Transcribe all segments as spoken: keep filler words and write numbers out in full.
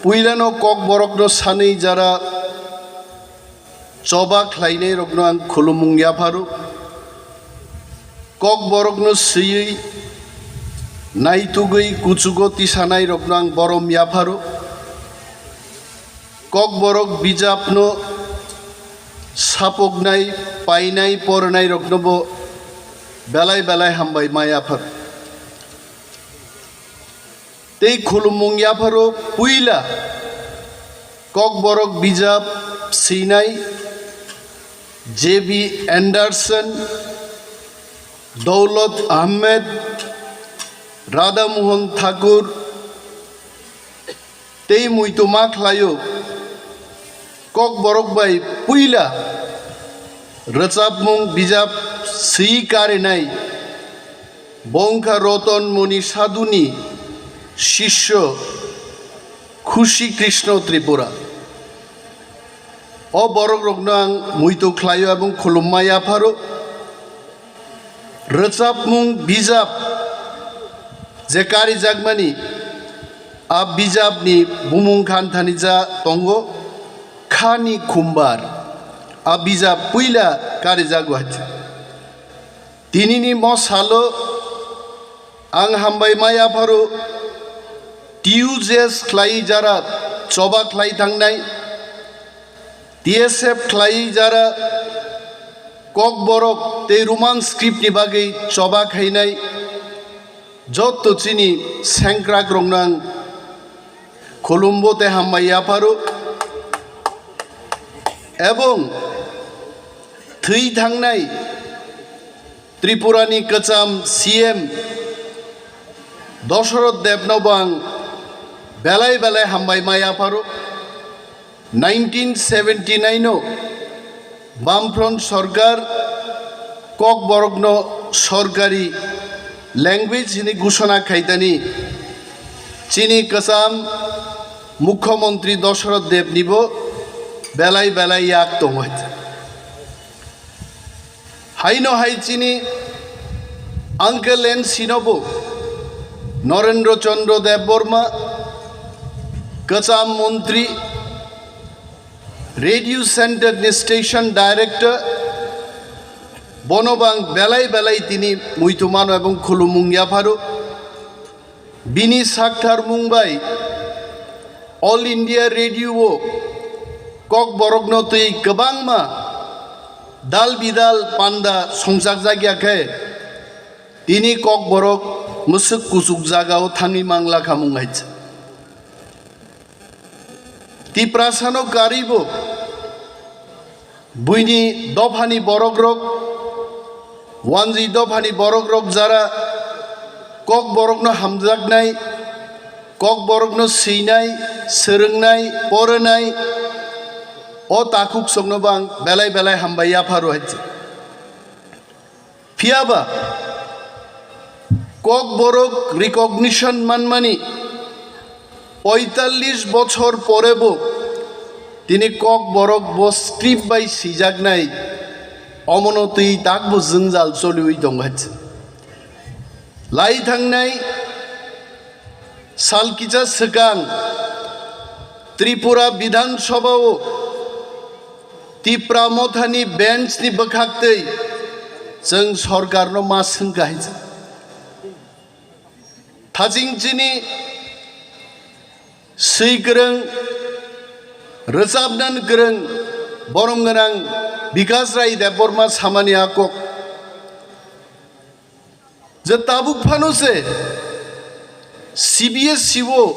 Puilano Kokborokno sanwi jara choba khlainairokno ang khulumung yapharo. Kokborokno swiwi naitugwi kuchugo tisanairokno ang borom yapharo. Kokborok bijapno sapoknai, painai, pornairoknobo belai belai hambai ma yapharo. Tei khulumung yapharo puila Kokborok bijap swinai J B Anderson, Doulot Ahmed, Radha Mohan Thakur tei muitu ma khlaio. Kokborok bai puila rwchapmung bijap swi karinai bo wngkha Roton Moni Sadhuni sisyo Khushi Krishna Tripura. O borokrokno ang muitu khlaio ebong khulumma yapharo. Rwchapmung bijap je karijakmani, a bijapni bumung khanthani ja tongo, Khani Khumbar. A bijap puila karijago hai. Tinini mo salo ang hambai ma yapharo, T U J S khlai jara choba khlai thangnai, T S F khlai jara Kokborok tei Roman script ni bagwi choba khainai jotto chini sengkrakrokno ang khulumbo tei hambai yapharo. Ebong thwi thangnai Tripurani kwcham C M Dosoroth Debno bo ang belai belai hambai ma yapharo. Nineteen seventy nine o Bamfront Sorkar Kokborokno sorkari language hwnwi gusona khaitani chini kwcham Mukhyamantri Dosoroth Debnibo belai belai yak tongo. Haino hai chini Uncle N C nobo Narendra Chandra Debbarma, kwcham montri, radio center ni station director, bono bang belai belai tini muitu mano ebong khulumung yapharo. Bini sakthar mung bai All India Radio o Kokborokno twi kwbangma dal bidal panda songchakjak ya khe, tini Kokborok mwswk kuchuk jagao thangwi mangla kha mung hai. Tiprasano karibo buini dophani borokrok, wanjwi dophani borokrok jara Kokborokno hamjaknai, Kokborokno swinai, swrwngnai, poronai, o takhuk sokno bang belai belai hambai yapharo hai. Phiyaba Kokborok recognition manmani poitallis bochor porebo tini Kokborok bo script bai swijaknai, omono twi takbo jwngjal choliwi tongo hai. Lai thangnai sal kisa swkang Tripura Bidhan Sabha o Tipra Mothani bench ni bwkhaktwi chwng sorkarno ma swngkha hai. Thaching chini swi kwrwng, rwchapnan kwrwng, borom gwnang Bikas Rai Debbarma samani a kok. Je tabuk phano se C B S E o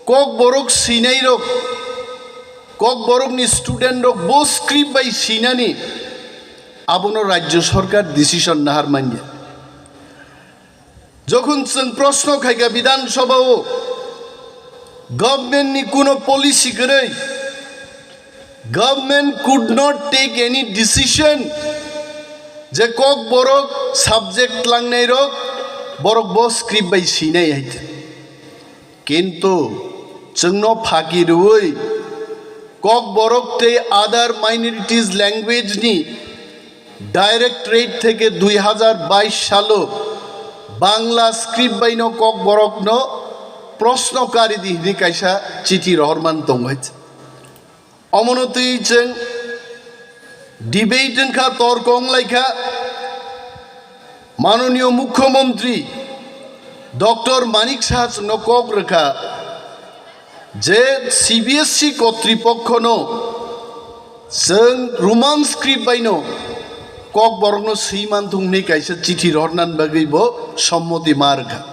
Kokborok swinairok, Kokborokni studentrok bo script bai swinani abono Rajya Sarkar decision nahar manya. Jokhon chwng proshno khaikha Bidhan Sabha o, government ni kuno policy kwrwi, government could not take any decision je Kokborok subject tlangnai rok borok bo script bai swinai hai. Kintu chwngno phaki rwui Kokborok tei other minorities language ni Directorate theke dui hazar bais salo Bangla script baino Kokborokno Proshno kari di hwnwi kaisa chithi rohorman tongo. Omono twi chwng debate wngkha, torko wnglaikha. Manoniyo Mukhyamantri Doctor Manik Saha chwngno kok rwkha je C B S E kotripokhono chwng Roman script baino Kokborokno swi manthung hwnwi kaisa chithi rohornani bagwi bo sommoti ma rwkha.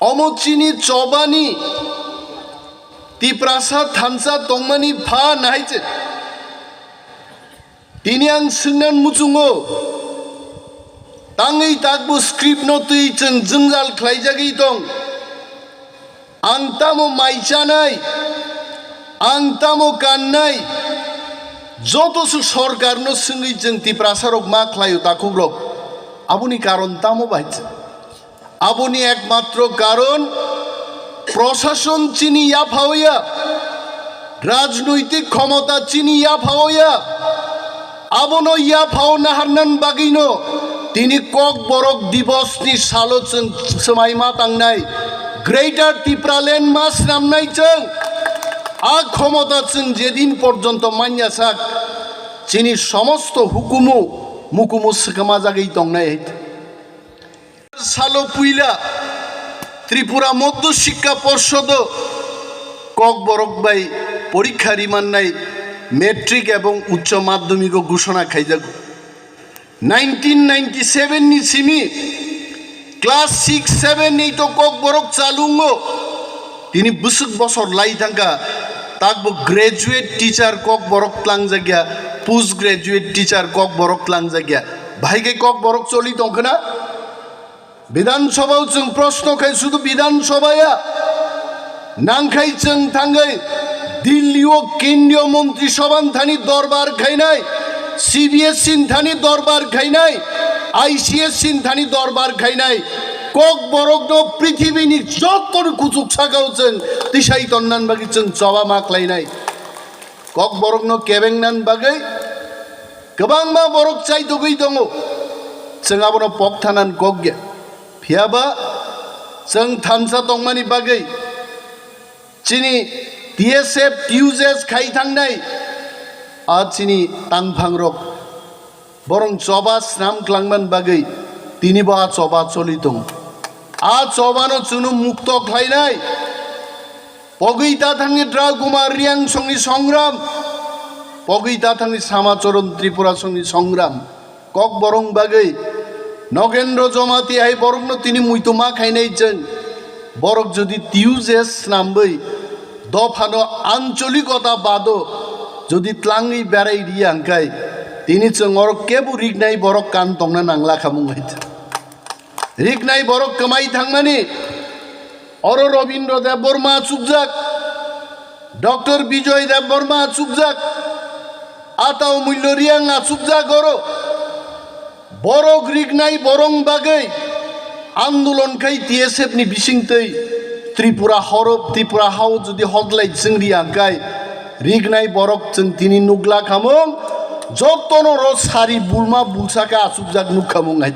Omo chini chobani Tiprasa thansa tongmani pha nahai se. Tini ang swngnan muchungo, tangwi takbo script no twi chwng jwngjal khlaijagwi tong. Ang tamo mai chanai, ang tamo kannai, joto se sorkar no swngwi chwng Tiprasa rok ma khlaio takhukrok. Aboni karon tamo bai chwng? Aboni ekmatro karon prosason chini yaphao ya, rajnoitik khomota chini yaphao ya. Abono yaphao naharnan bagwino tini Kokborok Dibosni salo chwng swmai ma tangnai, Greater Tipraland ma snamnai chwng. A khomota chwng jedin porjonto manya sak, chini somosto hukumu mukumu swkama jagwi tongnai. Salo puila Tripura Madhya Shiksha Porshodo Kokborok bai porikha rimannai matric ebong uccho madhyamiko ghoshona khaijago. Nineteen ninety seven ni simi class six, seven, eight o Kokborok chalungo. Tini bwswk bosor lai thangkha, takbo graduate teacher Kokborok tlangjakya, post graduate teacher Kokborok tlangjakya. Bahai khe Kokborok choli tongkhwna? Bidhan Sabha o chwng proshno khai, sudu Bidhan Sabha ya, nangkhai chwng thangwi Delhi o Kendriya Montri Sabha ni thani dorbar khainai, C B S E ni thani dorbar khainai, I C S E ni thani dorbar khainai, Kokborok no prithibini jotoni kuchuk sakao chwng tisai tonnan bagwi chwng choba ma khlainai. Kokborok no kebengnan bagwi kwbangma borok chaitugwi tongo, chwng abono pok thanan kok ya. Phiyaba chwng thansa tongmani bagwi chini T S F, T U J S khai thangnai a chini tangphangrok borong choba snam klangman bagwi tini bo a choba choli tongo. A chobano chwngno mukto khlainai. Pogwi ta thangni Draguma Riang songni songram, pogwi ta thangni Samacharan Tripura songni songram. Kokborok bagwi Nogendra Jamatia hai borokno tini muitu ma khainai chwng. Borok jodi T U J S snamwi dophano ancholikota bado jodi tlangwi berai riya hwnkhe, tini chwng oro kebo riknai borok kan tongna nangla khamung hai. Riknai borok kwmai thangmani, oro Robindra Debbarma achukjak, Doctor Bijoy Debbarma achukjak, Atao Mullo Riang achukjak oro. Borok riknai borong bagwi andolon khai T S F ni bisingtwi Tripura horo, Tripura hao jodi hodlai chwng riya hwnkhe, riknai borok chwng tini nukla khamung, jotono ro sari bulma bulsa khe achukjak nuk khamung hai.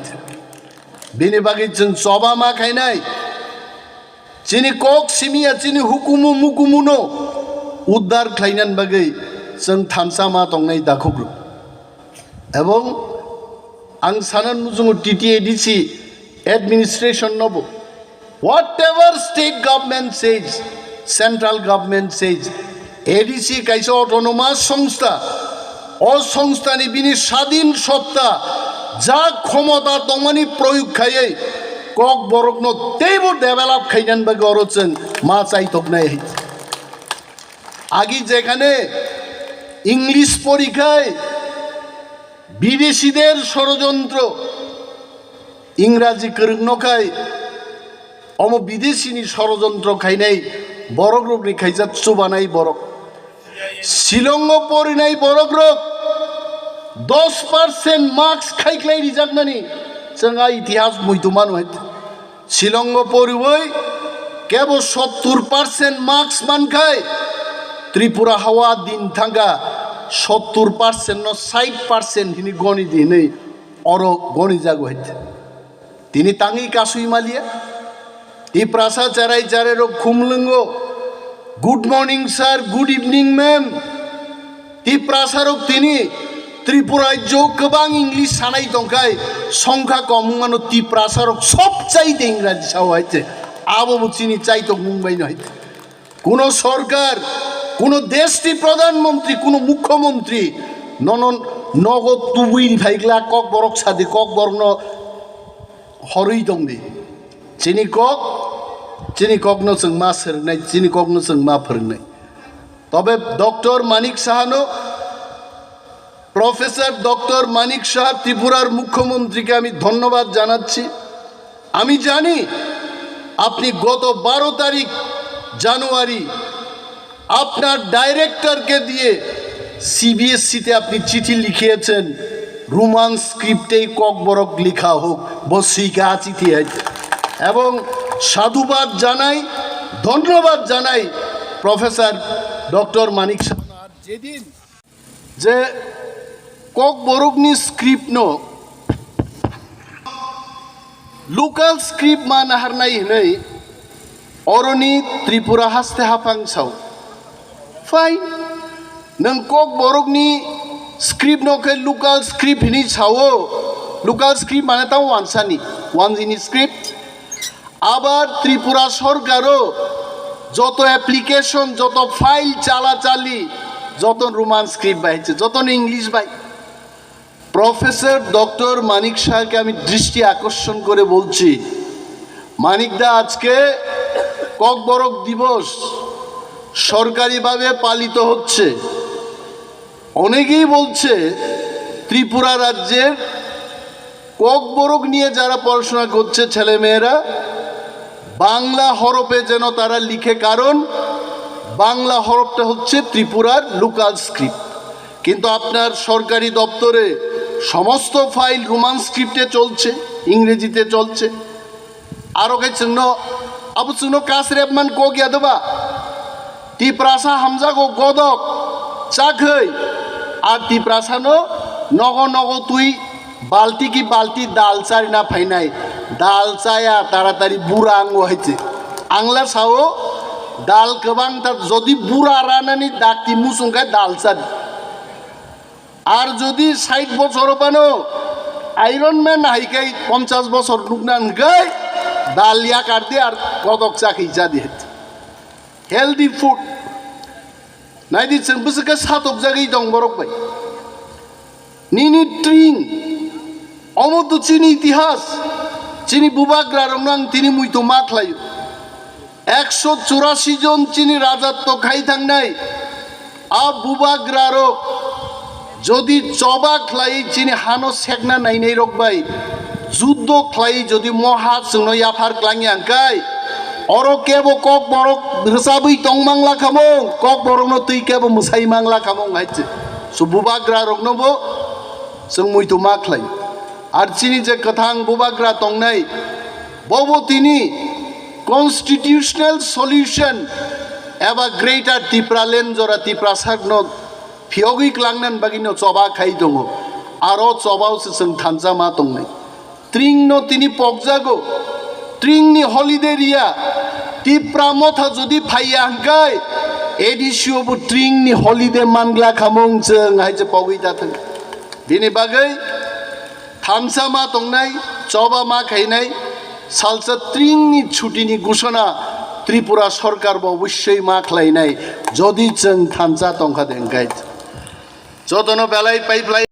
Bini bagwi chwng choba ma khainai. Chini kok simi ya, chini hukumu mukumu no uddar khlainani bagwi chwng thansa ma tongnai dakhukrok. Ebong ang sana nujungo T T A D C administration no bo, whatever state government says, central government says, A D C kaisa autonomous songstha, o songstha ni bini sadin sotta ja khomota tongmani proyog khaiwi Kokborok no teibo develop khainani bagwi oro chwng ma chaitoknai. Agi jekhane English porikhai, bideshiter shorojontro, Ingraji kwrwngno khai, omo bideshini shorojontro khainai borokrokni khaijak chubanai borok. Shillongo porinai borokrok dos percent marks khaiklai rijakmani chwng a itihas muitu manu hai. Shillongo poriwi kebo sottur percent marks mankhai, Tripura hao din thangkha sottur percent no sait percent hini goni di hinwi oro goni jago hai. Tini tangwi kasui maliya, Tiprasa cherai cherai rok khumlwngo. Good morning, sir. Good evening, ma'am. Tiprasa rok tini Tripura rajyo kwbang English sanai tongkhai, songkha kom wngmano Tiprasa rok sob chaite Ingraji sao hai te. Abo bo chini chaitok mung bai no hai te. Kuno sorkar, kuno desh ni pradhan mantri, kuno mukhyamantri nono nogo tubui ni phaigla kok borok sadi kok borok no horwi tongdi. Chini kok, chini kokno chwng ma swrwngnai, chini kokno chwng ma phwrwngnai. Tobe Doctor Manik Sahano, Professor Doctor Manik Saha Tripurar Mukhyamantri ke ami dhonnobad janacchi. Ami jani apni goto baro tarik January আপনার ডাইরেক্টরকে দিয়ে সিবিএসইতে আপনি চিঠি লিখিয়েছেন, রোমান স্ক্রিপ্টেই ককবরক লেখা হোক, বসিকা চিঠি হয়েছে। এবং সাধুবাদ জানাই, ধন্যবাদ জানাই প্রফেসর ডক্টর মানিক সাহা। যেদিন যে ককবরকনি স্ক্রিপ্টনো local script ma naharnai hinwi oroni Tripura haste haphang sao. Fine. Nwng kok borokni script no khe local script hinwi sao. Local script mane tamo wansani, wansini script. Abar Tripura sorkaro joto application, joto file chala chali, joto Roman script bai, joto English bai. Professor doctor Manik সাহাকে আমি দৃষ্টি আকর্ষণ করে বলছি, মানিক দা, আজকে ককবরক দিবস সরকারিভাবে পালিত হচ্ছে। অনেকেই বলছে ত্রিপুরা রাজ্যের ককবরক নিয়ে যারা পড়াশোনা করছে ছেলেমেয়েরা, বাংলা হরফে যেন তারা লিখে, কারণ বাংলা হরফটা হচ্ছে ত্রিপুরার লোকাল স্ক্রিপ্ট। কিন্তু আপনার সরকারি দপ্তরে সমস্ত ফাইল রোমান স্ক্রিপ্টে চলছে, ইংরেজিতে চলছে। Aro khe chwngno, abo chwngno kasrepman kok ya doba? Tiprasa hamjago godok chakhwi, ar Tiprasano nogo nogo twi balti ki balti dal charina phainai, dal chaya taratari bura ango hai se. Angla sao dal kwbang ta, jodi bura ranani dakti muchung khe dal chadi. Ar jodi sait bochor bano Iron Man hai khe ponchas bochor nukna hwnkhe dal yakar di ar kodok chakhi jadi. Healthy food. Naidi chwng bwswk khe satok jagwi tong borok bai. Nini tring. Omo to chini itihas. Chini bubagra rokno ang tini muitu ma khlaio. Ekso churasi jon chini rajatto khai thangnai, a bubagrarok jodi choba khlai chini hano sekna nainai rok bai juddo khlai jodi moha chwngno yaphar klang ya hwnkhe, oro kebo kok borok rwchabwi tong mangla khamung, kok borokno twi kebo mwsai mangla khamung hai se. So bubagrarokno bo chwng muitu ma khlai. Ar chini je kwthang bubagra tongnai, bobo tini constitutional solution eba Greater Tipraland jora Tiprasakno phiyogwi klangnani bagwino choba khai tongo. Aro chobao se chwng thansa ma tongnai. Tringno tini pokjago, tringni holiday riya, Tipra motha jodi phaiya hwnkhe, A D C o bo tringni holiday mangla khamung chwng hai se pogwi ta thang. Bini bagwi thansa ma tongnai, choba ma khainai, salsa tringni chutini gusona Tripura sorkar bo obosoi ma khlainai, jodi chwng thansa tongkha de hwnkhe. Jotono belai paiphlai.